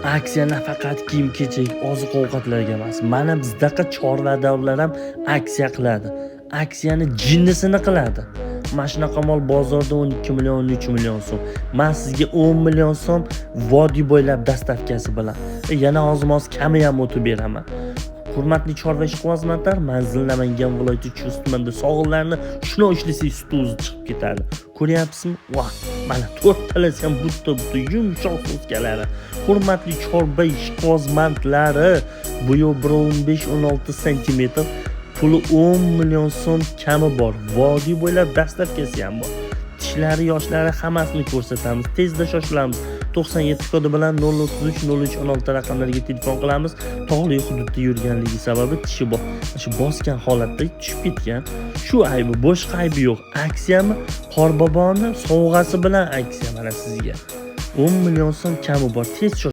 Aksiya nafaqat kiyim-kechak, oziq-ovqatlarga emas. Mana bizdaqa chorvadorlar ham aksiya qiladi. Aksiyani jinnisini qiladi. Mana shunaqa mol bozorda 12 million, 13 million so'm. Men sizga 10 million so'm vodiy bo'ylab доставка si bilan. Yana ozmoz kami ham o'tib beraman. Hurmatli chorva ishqibozlar, manzil Namangan viloyati Chust tumanida. Sog'inlarni shuni ushlasangiz, suti o'zi chiqib ketadi. Ko'ryapsizmi? Voh, mana to'rttalasi ham butta butta yumshoq so'skalari. Hurmatli chorva ishqibozmantlari, bo'yi 1,15-16 santimetr, puli 10 million so'm kami bor. Vodiy bo'ylab доставка si ham bor. Tishlari, yoshlari, hammasini ko'rsatamiz. Tezda shoshilamiz. 97 kodi bilan 033 03 16 raqamlariga telefon qilamiz. Tog'li hududda yurganligi sababi tishi bor. Shu bosgan holatda tushib ketgan. Shu aybi, boshqa aybi yo'q. Aksiyami? Qorboboni sovg'asi bilan aksiya mana sizga. 10 million so'm kami bor. Tez.